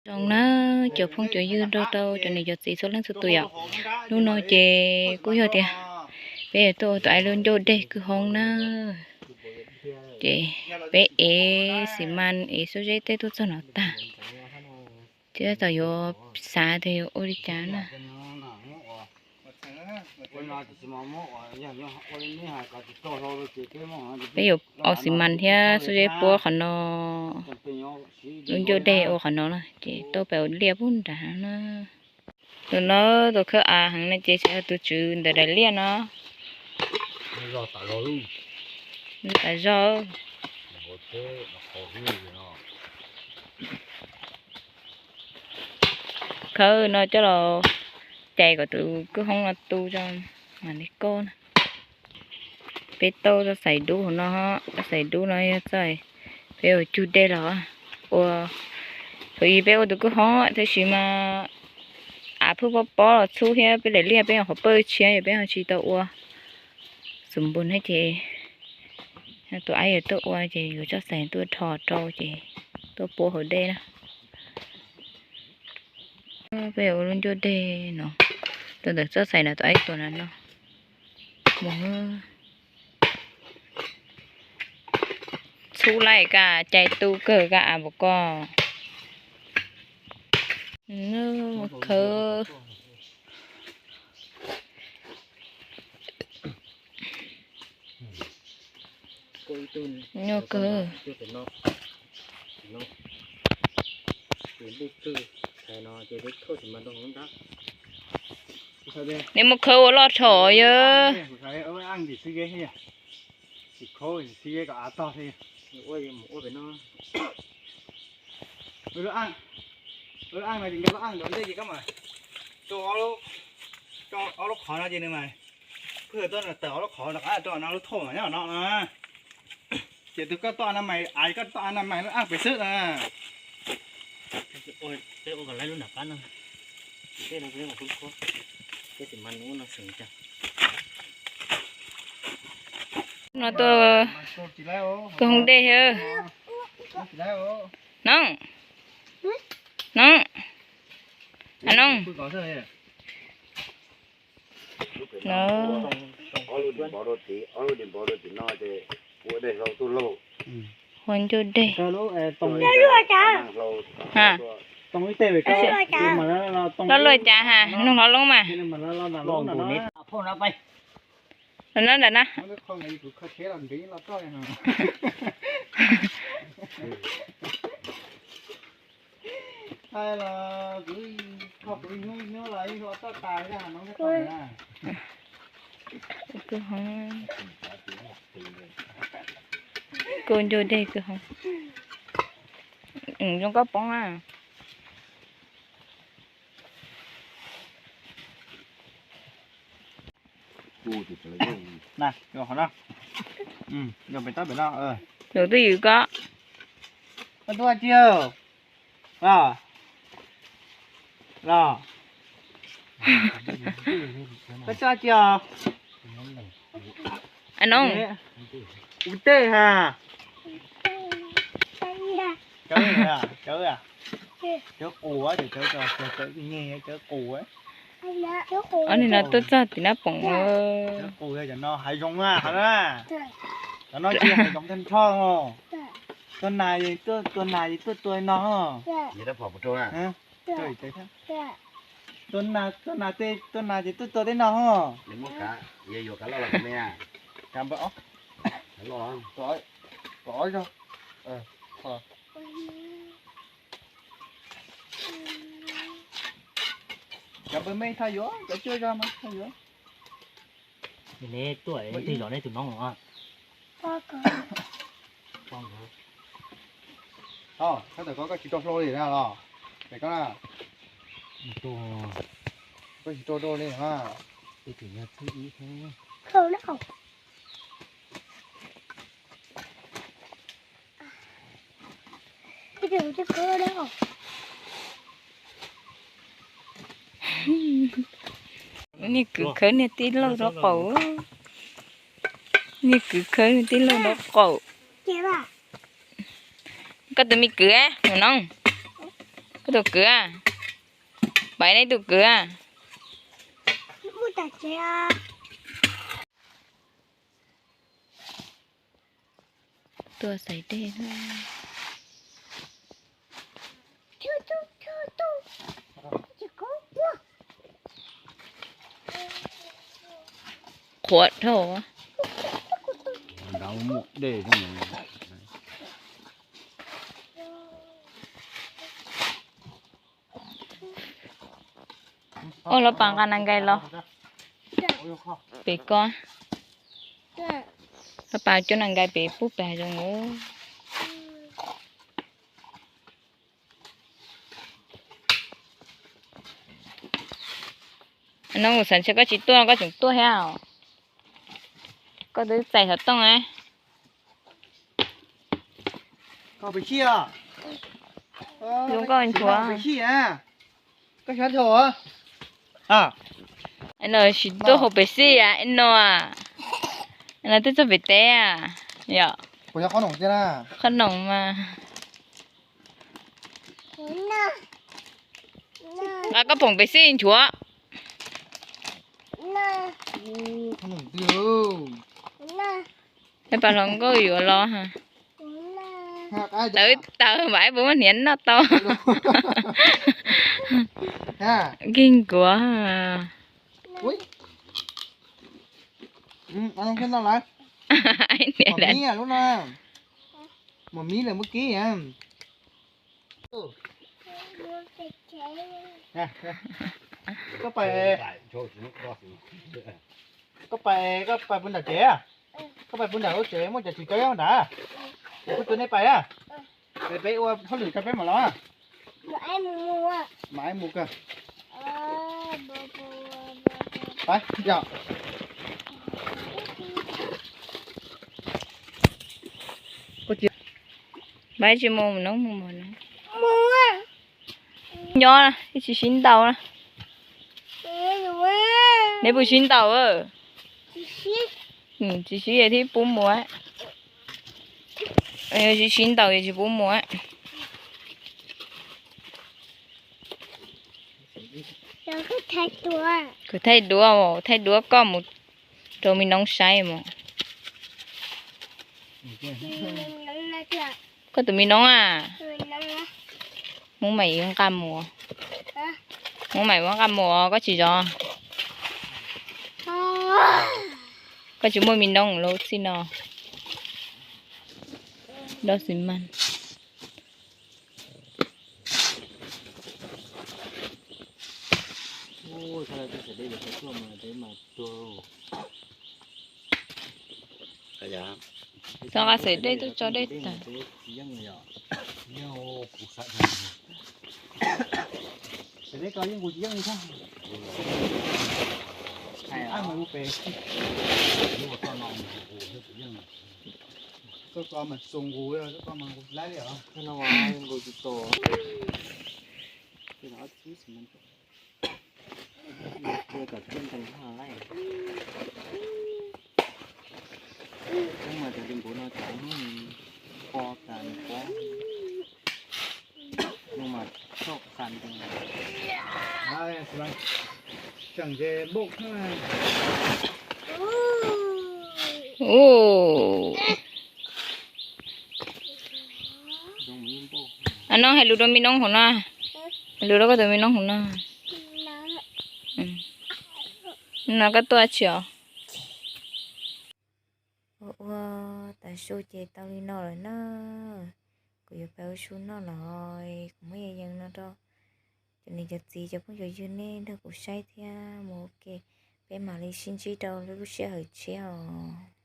Zoo na, cov phooj cov ywg nrog rau cov niam cov txiv txhua leej txhua tus yom. Hnub no ces kuj yog tias peb tuaj ua tus aib lub ncauj dej kwj hoob na. Ces peb ev xi mas ev xuab zeb tej tuaj txog no tag, ces tab tom yuav xav tias yuav ua li cas na. Peb yuav ua xi mas thiab xuab zeb puab qhov no, lub ncauj dej ua qhov no na, ces tuaj pem ua liaj pub nrad na. Tus no tus khawb av heev no ces tseem yog tus tswv ntawm daim liaj no. Tas zog. Khawb no coj los cais kom tus kwj hoob no tu tso mam li kauj na. Peb tauj txoj xais dub hauv no, txoj xais dub no yog txoj peb ua cug dej los ua. Thaum ub peb ua tus kwj hoob tab sis mas av phwj pob pob los txhub thiab peb daim liaj peb nyuam qhuav pawj tshiab es peb ho tsis tau ua xum npus na ces tus aib yuav tuaj ua ces yuav txoj xais tuaj rho rau ces tuaj puab hauv dej na. Peb ua lub ncauj dej no, tus ntawm txoj xais no tus aib tuaj na no. Mus, txhub laij kaj cais tu kawg kaj av npaum ko. Khawb. Nyuaj kawg. Nws mus khawb ua loj dhau yog. Ob lub qhov no ces nws mas, pwg tuaj tawm ob lub qhov no rov qab rau no lub thauj nyob no na. Ces tus koj toj na mas, koj toj na mas lub aj pem xwb na. No tuaj kawg hoob dej thiab. Noog, noog, noog. Hua ncauj dej. Loj luaj cas ha, noog hlob loo mas. Los no nram na. Kawg ncauj dej kawg hoob. Zoo koj poob na. Yuav pem tab pem no. Yuav twj ywm koj. Koj tuaj tsi? Los, los, koj tuaj tsi os? Noog, ua tej ha. Cawv, cawv, cawv qus, cawv, cawv nyeg, cawv qus. Ob nim no tuaj txog tim Nab Poom. Cov no hav zoov na, cov no tsis hav zoov tag nrho. Tua nas, tua nas tuaj tua no. Tua nas, tua nas, tua nas ces tuaj tua tej no. Cov npawg me thaj yuav, cov cuaj zog mas thaj yuav. Neb tuaj twg zov neb tus noob no? Thaum koj tsis rau hlau li na los? Koj tsis rau rau li na. Niag kwv khawb niag tij laug nraub qaum. Niag kwv khawb niag tij laug nraub qaum. Koj tus me kwv, mus noog. Tus kwv, pais nej tus kwv. Tuaj xaiv dej. Qhuav dhau. Ua los pas nqa nas nkais los pem ko. Los pas cov nas nkais pem pub pem hav zoov. No kuv xav ntshe koj tsis tuaj koj tseem tuaj thiab. Koj twb txais xov tooj. Zoo nkauj ntsuav. No tsis tuaj haus pem xij no. No twb txog pem teb. Yog qhob noom mas. Nqa koj phoom pem xij nchuav. Pab hluas nkauj yuav los. Tawv tawv mas puas muaj hniav noj tau. Kig nkuav. Koj pais, koj pais, koj pais puag nram tsev, koj pais puag nram lub tsev muaj cov txiv cov nyob nrad, kuv tuaj nej pais a. Peb ua hauj lwm tso peb mam los. Mam mus kawg. Pais yom. Pais tsis mus no mus no. Nyob tsis sib ntaus na. Neb puas sib ntaus? Tsis sib thiab pub mus. Tsis sib ntaus tsis pub mus. Kuv thaij duab, thaij duab koj mus rau me noob saib mus. Koj tus me noob a. Muab mam nqa mus, muab mam nqa mus koj tsis zov. Koj tsis muaj me noob los txij no. Dob xis mas. Txog nqa xaim dej tuaj tso dej tag. Ub, no hais lus rau me noob hauv no. Hais lus rau koj tus me noob hauv no. No koj tuaj tsis os? Ua ua tas su ces tau li no lawm na. Kuv yuav pab ua su noj los kuv muab yees yees no rau cov niam cov txiv cov phooj cov ywg nej nrog kuv saib thiab mus ua ke. Peb mam li sib ntsib rau lub sij hawm tshiab os.